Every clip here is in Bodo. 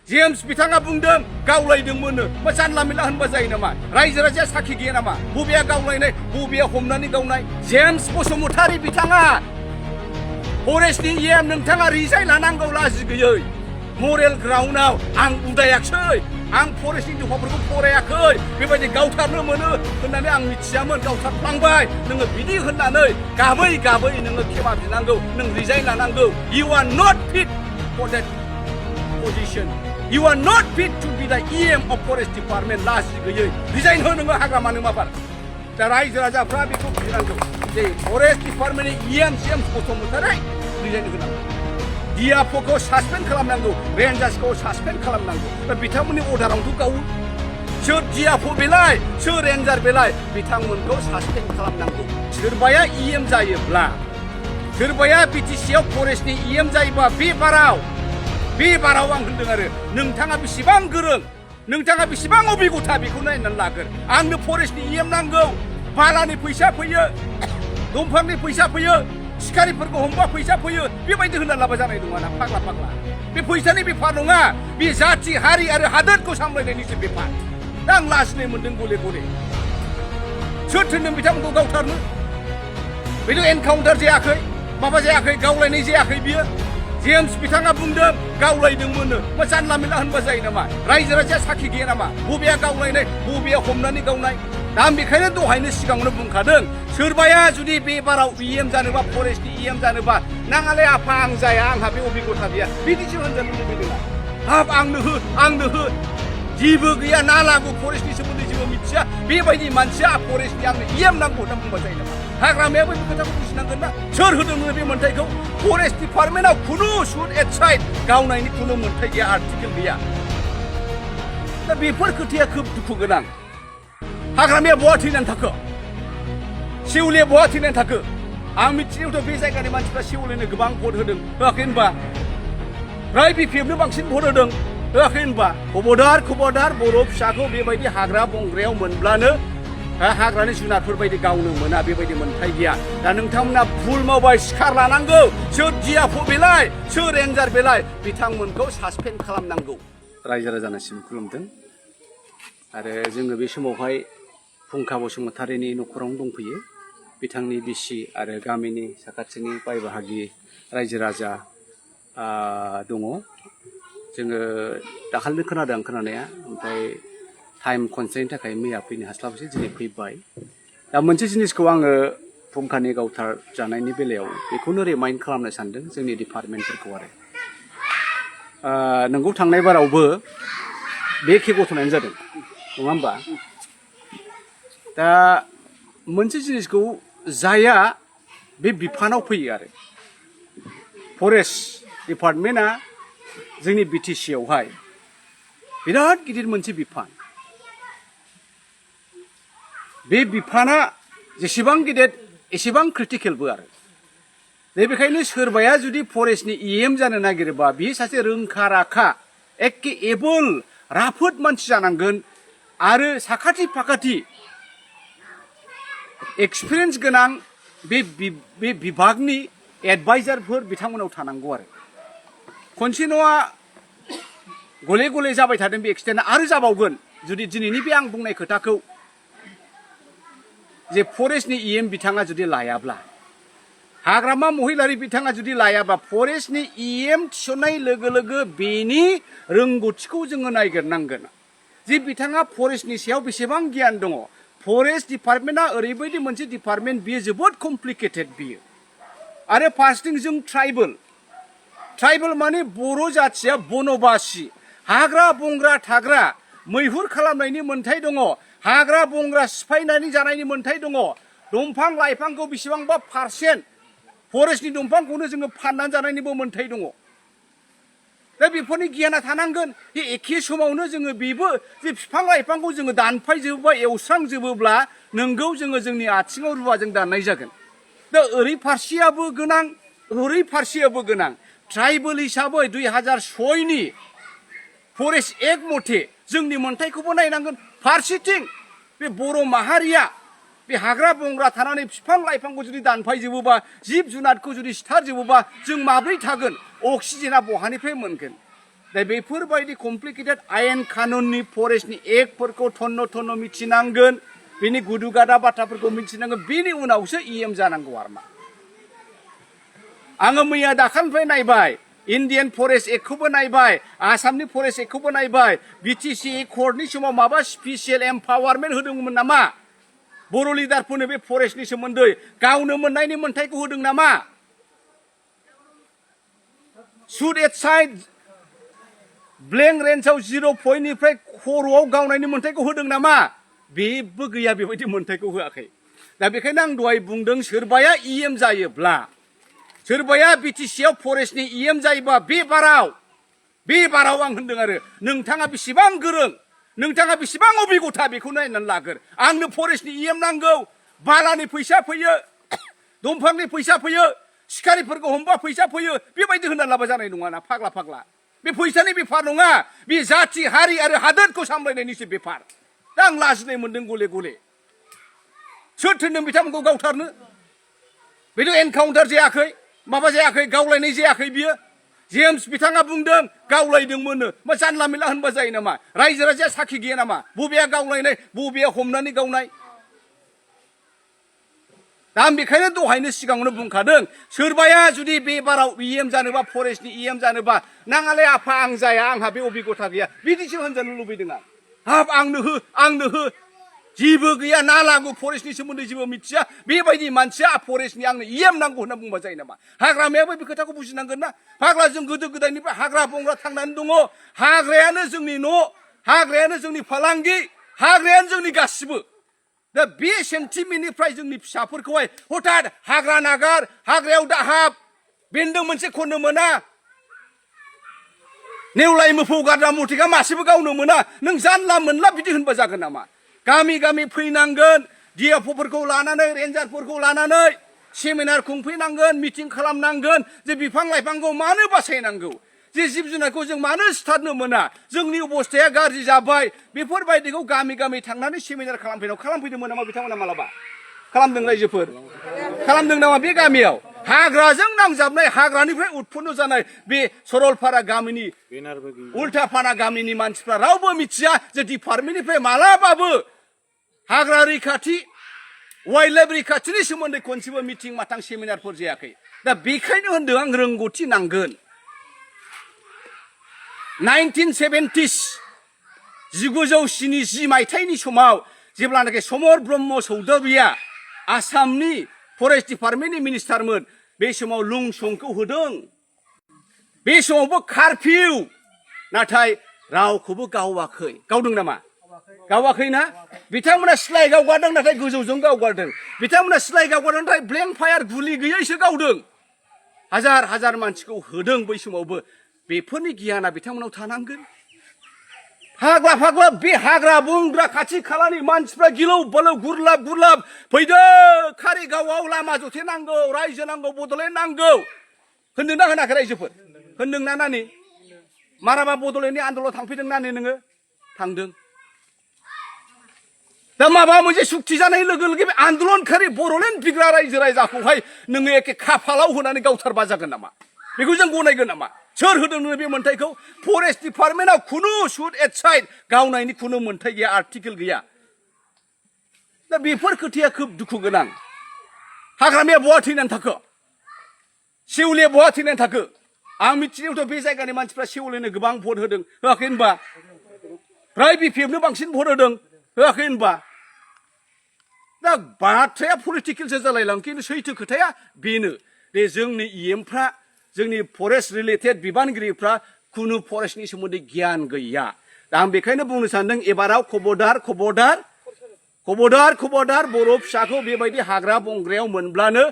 जेम्स बिथाङा बुंदों गावलायदोंमोननो मा जानला मेनला होनबा जायो नामा रायजो राजाया साखि गैया नामा बबेया गावलायनाय बबेया हमनानै गावनाय जेम्स बसुमतारी बिथाङा फरेस्टनि EM नोंथाङा रिजाइन लानांगौ लाजि गैयै मरेल ग्राउन्डआव आं उदायाखै आं फरेस्टनि दफाफोरखौ फरायाखै बेबायदि गावथारनो मोनो होननानै आं मिथियामोन गावथारफ्लांबाय नोङो बिदि होननानै गाबै गाबै नोङो खेमा बिनांगौ नों रिजाइन लानांगौ you are not fit for that position you are not fit to be the EM of forest department लाजि गैयै रिजाइन हो नोङो हाग्रामानो माबार दा रायजो राजाफ्रा बेखौ बुजिनांगौ जे फरेस्ट डिपार्टमेन्टनि EM जेम्स बसुमतारी रिजाइन होनांगौ DFOखौ सासपेन्ड खालामनांगौ रेन्जार्सखौ सासपेन्ड खालामनांगौ दा बिथांमोननि अर्डारावथ' गावो सोर DFO बेलाय सोर रेन्जार बेलाय बिथांमोनखौ सासपेन्ड खालामनांगौ सोरबाया EM जायोब्ला सोरबाया BTCआव फरेस्टनि EM जायोबा बे बाराव आं होनदों आरो नोंथाङा बेसेबां गोरों नोंथाङा बेसेबां अभिगथा बेखौ नायनानै लागोन आंनो फरेस्टनि EM नांगौ बालानि फैसा फैयो दंफांनि फैसा फैयो सिखारिफोरखौ हमबा फैसा फैयो बेबायदि होनना लाबा जानाय नङा ना फाग्ला बे फैसानि बेफार नङा बे जाथि हारि आरो हादोरखौ सामलायनायनिसो बेफार दा आं लाजिनाय मोनदों गले गले सोर थिनदों बिथांमोनखौ गावथारनो बेथ' एनकाउन्टार जायाखै माबा जायाखै गावलायनाय जायाखै बियो जेम्स बिथाङा बुंदों गावलायदोंमोननो मा जानला मेनला होनबा जायो नामा रायजो राजाया साखि गैया नामा बबेया गावलायनाय बबेया हमनानै गावनाय दा आं बेखायनो दहायनो सिगाङावनो बुंखादों सोरबाया जुदि बे बाराव EM जानोबा फरेस्टनि EM जानोबा नाङालाय आफा आं जाया आंहा बे अभिगथा गैया बिदिसो होनजानो लुबैदों हाब आंनो हो जेबो गैया ना लागौ फरेस्टनि सोमोन्दै जेबो मिथिया बेबायदि मानसिया फरेस्टनि आंनो EM नांगौ होनना बुंबा जायो नामा हाग्रामायाबो बे खोथाखौ बुजिनांगोन ना सोर होदोंमोन बे मोन्थाइखौ फरेस्ट डिपार्टमेन्टआव खुनु सुद एटसाइड गावनायनि खुनु मोन्थाइ गैया आर्टिकेल गैया दा बेफोर खोथाया खोब दुखु गोनां हाग्रामाया बहा थैनानै थाखो सेउलिया बहा थैनानै थाखो आं मिथिनायावथ' बे जायगानि मानसिफ्रा सेउलिनो गोबां भट होदों होआखै होनबा फ्राय BPFनो बांसिन भट होदों होआखै होनबा खबरदार बर' फिसाखौ बेबायदि हाग्रा बंग्रायाव मोनब्लानो हाग्रानि जुनारफोर बायदि गावनो मोना बेबायदि मोन्थाइ गैया दा नोंथांमोना भुल मावबाय सिखार लानांगौ सोर DFO बेलाय सोर रेन्जार बेलाय बिथांमोनखौ सासपेन्ड खालामनांगौ रायजो राजानिसिम खुलुमदों आरो जोङो बे समावहाय फुंखा बसुमतारीनि न'खरावनो दंफैयो बिथांनि बिसि आरो गामिनि साखाथिनि बाय बाहागि रायजो राजा दङ जोङो दाखालिनो खोनादों खोनानाया ओमफ्राय टाइम कनस्ट्रेन्टनि थाखाय मैया फैनो हास्लाबासै दिनै फैबाय दा मोनसे जिनिसखौ आङो फुंखानि गावथार जानायनि बेलायाव बेखौनो रिमाइन्ड खालामनो सानदों जोंनि डिपार्टमेन्टफोरखौ आरो नोंगौ थांनाय बारावबो बे एखे घटनायानो जादों नङा होमबा दा मोनसे जिनिसखौ जाया बे बिफानाव फैयो आरो फरेस्ट डिपार्टमेन्टआ जोंनि BTCआवहाय बिराद गिदिर मोनसे बिफान बे बिफाना जेसेबां गिदिर एसेबां क्रिटिकेलबो आरो बेखायनो सोरबाया जुदि फरेस्टनि EM जानो नागिरोबा बियो सासे रोंखा राखा एखे एबोल राफोद मानसि जानांगोन आरो साखाथि फाखाथि एक्सपिरियेन्स गोनां बे बिभागनि एडभाइजारफोर बिथांमोनाव थानांगौ आरो खनसे नङा गले गले जाबाय थादों बे एक्सिडेन्टआ आरो जाबावगोन जुदि दिनैनि बे आं बुंनाय खोथाखौ जे फरेस्टनि EM बिथाङा जुदि लायाब्ला हाग्रामा महिलारि बिथाङा जुदि लायाबा फरेस्टनि EM थिसननाय लोगो लोगो बेनि रोंगौथिखौ जोङो नायगिरनांगोन जे बिथाङा फरेस्टनि सायाव बेसेबां गियान दङ फरेस्ट डिपार्टमेन्टआ ओरैबायदि मोनसे डिपार्टमेन्ट बियो जोबोद कमप्लिकेटेड बियो आरो फार्स्टिं जों ट्राइबेल माने बर' जाथिया बनबासि हाग्रा बंग्रा थाग्रा मैहुर खालामनायनि मोन्थाइ दङ हाग्रा बंग्रा सिफायनानै जानायनि मोन्थाइ दङ दंफां लाइफांखौ बेसेबांबा पारसेन्ट फरेस्टनि दंफांखौनो जोङो फाननानै जानायनिबो मोन्थाइ दङ दा बेफोरनि गियाना थानांगोन बे एखे समावनो जोङो बेबो जे बिफां लाइफांखौ जोङो दानफायजोबोबा एवस्रांजोबोब्ला नोंगौ जोङो जोंनि आथिङाव रुवाजों दाननाय जागोन दा ओरै फारसेयाबो गोनां ट्राइबेल हिसाबै 2006नि फरेस्ट एक्ट मथे जोंनि मोन्थाइखौबो नायनांगोन फारसेथिं बे बर' माहारिया बे हाग्रा बंग्रा थानानै बिफां लाइफांखौ जुदि दानफायजोबोबा जिब जुनारखौ जुदि सिथारजोबोबा जों माब्रै थागोन अक्सिजेना बहानिफ्राय मोनगोन दा बेफोरबायदि कमप्लिकेटेड आयेन कानुननि फरेस्टनि एक्टफोरखौ थन्न मिथिनांगोन बिनि गुदु गादा बाथ्राफोरखौ मिथिनांगोन बिनि उनावसो EM जानांगौ आरो मा आङो मैया दाखालिनिफ्राय नायबाय इन्डियान फरेस्ट एक्टखौबो नायबाय आसामनि फरेस्ट एक्टखौबो नायबाय BTC कर्टनि समाव माबा स्पेसियेल एम्पावारमेन्ट होदोंमोन नामा बर' लिडारफोरनो बे फरेस्टनि सोमोन्दै गावनो मोननायनि मोन्थायखौ होदों नामा सुट एट साइड ब्लेंक रेन्जआव 0 पइन्टनिफ्राय खर'आव गावनायनि मोन्थायखौ होदों नामा बेबो गैया बेबायदि मोन्थायखौ होआखै दा बेखायनो आं दहाय बुंदों सोरबाया EM जायोब्ला सोरबाया BTCआव फरेस्टनि EM जायोबा बे बाराव आं होनदों आरो नोंथाङा बेसेबां गोरों नोंथाङा बेसेबां अभिगथा बेखौ नायनानै लागोर आंनो फरेस्टनि EM नांगौ बालानि फैसा फैयो दंफांनि फैसा फैयो सिखारिफोरखौ हमबा फैसा फैयो बेबायदि होनना लाबा जानाय नङाना फाग्ला बे फैसानि बेफार नङा बे जाथि हारि आरो हादोरखौ सामलायनायनिसो बेफार दा आं लाजिनाय मोनदों गले सोर थिनदों बिथांमोनखौ गावथारनो बेथ' एनकाउन्टार जायाखै माबा जायाखै गावलायनाय जायाखै बियो जेम्स बिथाङा बुंदों गावलायदोंमोननो मा जानला मेला होनबा जायो नामा रायजो राजाया साखि गैया नामा बबेया गावलायनाय बबेया हमनानै गावनाय दा आं बेखायनो दहायनो सिगाङावनो बुंखादों सोरबाया जुदि बे बाराव EM जानोबा फरेस्टनि EM जानोबा नाङालै आफा आं जाया आंहा बे अभिगथा गैया बिदिसो होनजानो लुबैदों आं हाब आंनो हो जेबो गैया ना लागु फरेस्टनि सोमोन्दै जेबो मिथिया बेबायदि मानसिया फरेस्टनि आंनो EM नांगौ होनना बुंबा जायो नामा हाग्रामायाबो बे खोथाखौ बुजिनांगोन ना फाग्ला जों गोदो गोदायनिफ्राय हाग्रा बंग्रा थांनानै दङ हाग्रायानो जोंनि न' हाग्रायानो जोंनि फालांगि हाग्रायानो जोंनि गासिबो दा बे सेन्टिमेन्टनिफ्राय जोंनि फिसाफोरखौहाय हठात हाग्रा नागार हाग्रायाव दाहाब बेन्दों मोनसे खननो मोना नेवलाय मोफौ गारदा मुथिखा मासेबो गावनो मोना नों जानला मोनला बिदि होनबा जागोन नामा गामि फैनांगोन DFOफोरखौ लानानै रेन्जारफोरखौ लानानै सेमिनार खुंफैनांगोन मिटिं खालामनांगोन जे बिफां लाइफांखौ मानो बासायनांगौ जे जिब जुनारखौ जों मानो सिथारनो मोना जोंनि अबस्थाया गाज्रि जाबाय बेफोरबायदिखौ गामि थांनानै सेमिनार खालामफैदोंमोन नामा बिथांमोना मालाबा खालामदों रायजोफोर खालामदों नामा बे गामियाव हाग्राजों नांजाबनाय हाग्रानिफ्राय उत्पन्न जानाय बे सरलपारा गामिनि उल्टापाना गामिनि मानसिफ्रा रावबो मिथिया जे डिपार्टमेन्टनिफ्राय मालाबाबो हाग्रा रैखाथि वाइल्ड लाइफ रैखाथिनि सोमोन्दै खनसेबो मिटिं माथां सेमिनारफोर जायाखै दा बेखायनो होनदों आं रोंगौथि नांगोन 1970s 1970 मायथाइनि समाव जेब्लानाखि समर ब्रह्म चौधुरिया आसामनि फरेस्ट डिपार्टमेन्टनि मिनिस्टारमोन बे समाव लुंसंखौ होदों बे समावबो कारफिउ नाथाय रावखौबो गावाखै गावदों नामा गावाखैना बिथांमोना सिलाइ गावगारदों नाथाय गोजौजों गावगारदों बिथांमोना सिलाइ गावगारदों नाथाय ब्लेंक फायार गुलि गैयैसो गावदों हाजार मानसिखौ होदों बै समावबो बेफोरनि गियाना बिथांमोनाव थानांगोन फाग्ला बे हाग्रा बंग्रा खाथि खालानि मानसिफ्रा गिलौ बालौ गुरलाब फैदो कारिगावआव लामा जथे नांगौ रायजो नांगौ बड'लेण्ड नांगौ होनदोंना होनाखै रायजोफोर होनदोंना नानि माराबा बड'लेण्डनि आन्दोलनाव थांफैदों नानि नोङो थांदों दा माबा मोनसे सुक्ति जानाय लोगो बे आन्दोलनखारि बड'लेण्ड बिग्रा रायजो राजाखौहाय नोङो एखे खाफालाव होनानै गावथारबा जागोन नामा बेखौ जों गनायगोन नामा सोर होदों नोङो बे मोन्थायखौ फरेस्ट डिपार्टमेन्टआव खुनु सुट एट साइड गावनायनि खुनु मोन्थाय गैया आर्टिकेल गैया दा बेफोर खोथाया खोब दुखु गोनां हाग्रामाया बहा थैनानै थाखो सेउलिया बहा थैनानै थाखो आं मिथिनायावथ' बे जायगानि मानसिफ्रा सेउलिनो गोबां भट होदों होआखै होनबा फ्राय BPFनो बांसिन भट होदों होआखै होनबा दा बाथ्राया पलिटिकेलसो जालायलाङो खिन्थु सैथो खोथाया बेनो दे जोंनि EMफ्रा जोंनि फरेस्ट रिलेटेड बिबानगिरिफ्रा खुनु फरेस्टनि सोमोन्दै गियान गैया दा आं बेखायनो बुंनो सानदों एबाराव खबरदार बर' फिसाखौ बेबायदि हाग्रा बंग्रायाव मोनब्लानो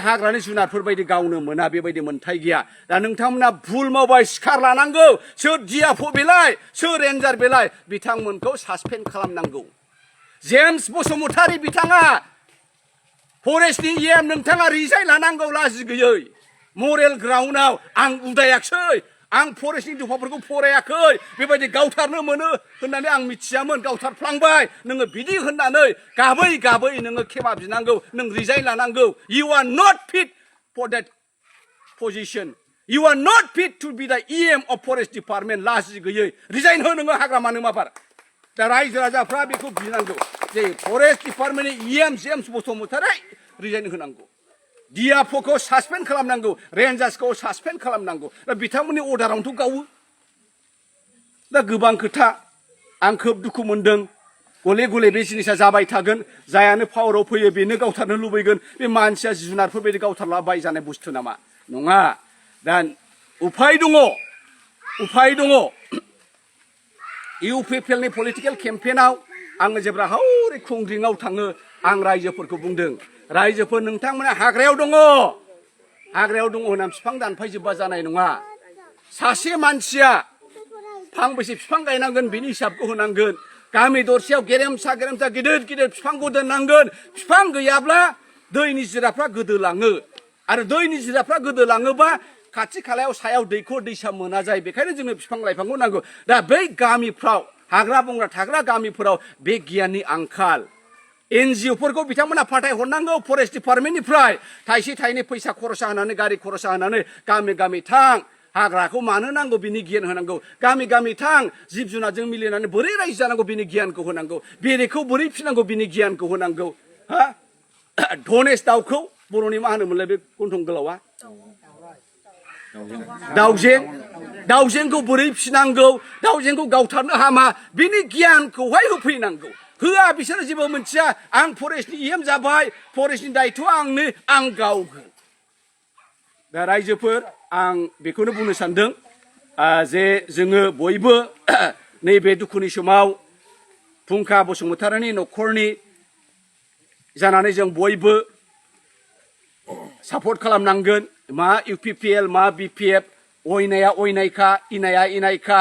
हाग्रानि जुनारफोर बायदि गावनो मोना बेबायदि मोन्थाय गैया दा नोंथांमोना भुल मावबाय सिखार लानांगौ सोर DFO बेलाय सोर रेन्जार बेलाय बिथांमोनखौ सासपेन्ड खालामनांगौ जेम्स बसुमतारी बिथाङा फरेस्टनि EM नोंथाङा रिजाइन लानांगौ लाजि गैयै मरेल ग्राउन्डआव आं उदायाखै आं फरेस्टनि दफाफोरखौ फरायाखै बेबायदि गावथारनो मोनो होननानै आं मिथियामोन गावथारफ्लांबाय नोङो बिदि होननानै गाबै नोङो खेमा बिनांगौ नों रिजाइन लानांगौ you are not fit for that position You are not fit to be the EM of Forest Department लाजि गैयै रिजाइन हो नोङो हाग्रामा नोमाबार दा रायजो राजाफ्रा बेखौ बिनांगौ जे फरेस्ट डिपार्टमेन्टनि EM जेम्स बसुमतारी रिजाइन होनांगौ DFOखौ सासपेन्ड खालामनांगौ रेन्जार्सखौ सासपेन्ड खालामनांगौ दा बिथांमोननि अर्डारावनोथ' गावो दा गोबां खोथा आं खोब दुखु मोनदों गले गले बे जिनिसा जाबाय थागोन जायानो पावाराव फैयो बेनो गावथारनो लुबैगोन बे मानसिया जुनारफोर बायदि गावथारलाबाय जानाय बुस्थु नामा नङा दा उफाय दङ UPPLनि पलिटिकेल केम्पेइनाव आङो जेब्ला हौरै खुंग्रिङाव थाङो आं रायजोफोरखौ बुंदों रायजोफोर नोंथांमोना हाग्रायाव दङ होनना बिफां दानफायजोबबा जानाय नङा सासे मानसिया फांबेसे बिफां गायनांगोन बिनि हिसाबखौ होनांगोन गामि दरसेयाव गेरेमसा गिदिर बिफांखौ दोननांगोन बिफां गैयाब्ला दैनि जिराफ्रा गोदोलाङो आरो दैनि जिराफ्रा गोदोलाङोबा खाथि खालायाव सायाव दैखर दैसा मोना जायो बेखायनो जोंनो बिफां लाइफांखौ नांगौ दा बै गामिफ्राव हाग्रा बंग्रा थाग्रा गामिफोराव बे गियाननि आंखाल NGOफोरखौ बिथांमोना फाथाय हरनांगौ फरेस्ट डिपार्टमेन्टनिफ्राय थाइसे थाइनै फैसा खरसा होनानै गारि खरसा होनानै गामि थां हाग्राखौ मानो नांगौ बिनि गियान होनांगौ गामि थां जिब जुनारजों मिलायनानै बोरै रायजो जानांगौ बिनि गियानखौ होनांगौ बेरेखौ बोरै फिनांगौ बिनि गियानखौ होनांगौ हा धनेश दाउखौ बर'नि मा होनोमोनलाय बे गन्थं गोलावा दाउजेंखौ बोरै फिनांगौ दाउजेंखौ गावथारनो हामा बिनि गियानखौहाय होफैनांगौ होआ बिसोर जेबो मोनथिया आं फरेस्टनि EM जाबाय फरेस्टनि दायित्वआ आंनो आं गावगोन दा रायजोफोर आं बेखौनो बुंनो सानदों जे जोङो बयबो नैबे दुखुनि समाव फुंखा बसुमतारीनि न'खरनि जानानै जों बयबो सापर्ट खालामनांगोन मा UPPL मा BPF अयनाया अयनायखा इनाया इनायखा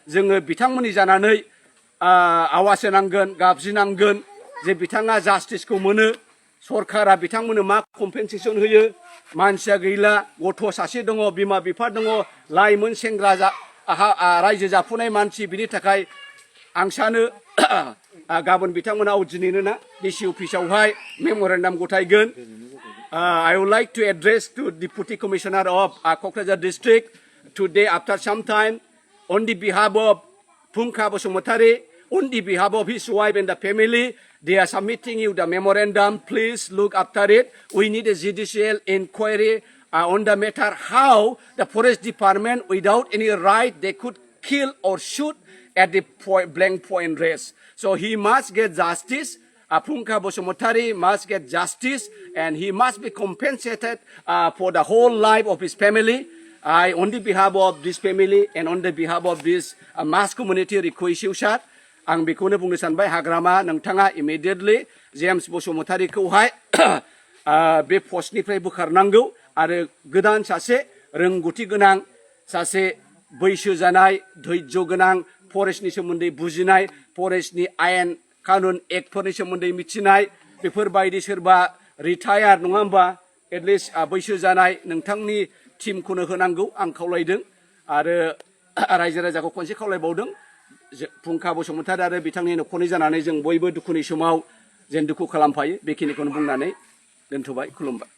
जोङो बिथांमोननि जानानै आवाज होनांगोन गाबज्रिनांगोन जे बिथाङा जास्टिसखौ मोनो सरकारा बिथांमोननो मा कम्पेनसेसन होयो मानसिया गैला गथ' सासे दङ बिमा बिफा दङ लाइमोन सेंग्रा रायजो जाफुनाय मानसि बिनि थाखाय आं सानो गाबोन बिथांमोना दिनैनो ना DC अफिसावहाय मेम'रेन्डाम गथायगोन I would like to address to Deputy Commissioner of Kokrajhar District today after some time on the behalf of Phungkha Bosumatarí, on the behalf of his wife and the family, they are submitting you the memorandum. Please look after it. We need a judicial inquiry on the matter how the forest department, without any right, they could kill or shoot at the blank point range. So he must get justice. Phungkha Bosumatarí must get justice, and he must be compensated for the whole life of his family. I, on the behalf of this family and on the behalf of this mass community request you, sir. आं बेखौनो बुंनो सानबाय हाग्रामा नोंथाङा इमिडियेटलि जेम्स बसुमतारीखौहाय बे पस्टनिफ्राय बोखारनांगौ आरो गोदान सासे रोंगौथि गोनां सासे बैसो जानाय धैर्य गोनां फरेस्टनि सोमोन्दै बुजिनाय फरेस्टनि आयेन कानुन एक्टफोरनि सोमोन्दै मिथिनाय बेफोरबायदि सोरबा रिटायार नङा होमबा एटलिस्ट बैसो जानाय नोंथांनि टीमखौनो होनांगौ आं खावलायदों आरो रायजो राजाखौ खनसे खावलायबावदों फुंखा बसुमतारी आरो बिथांनि न'खरनि जानानै जों बयबो दुखुनि समाव जेन दुखु खालामफायो बेखिनिखौनो बुंनानै दोनथ'बाय खुलुमबाय।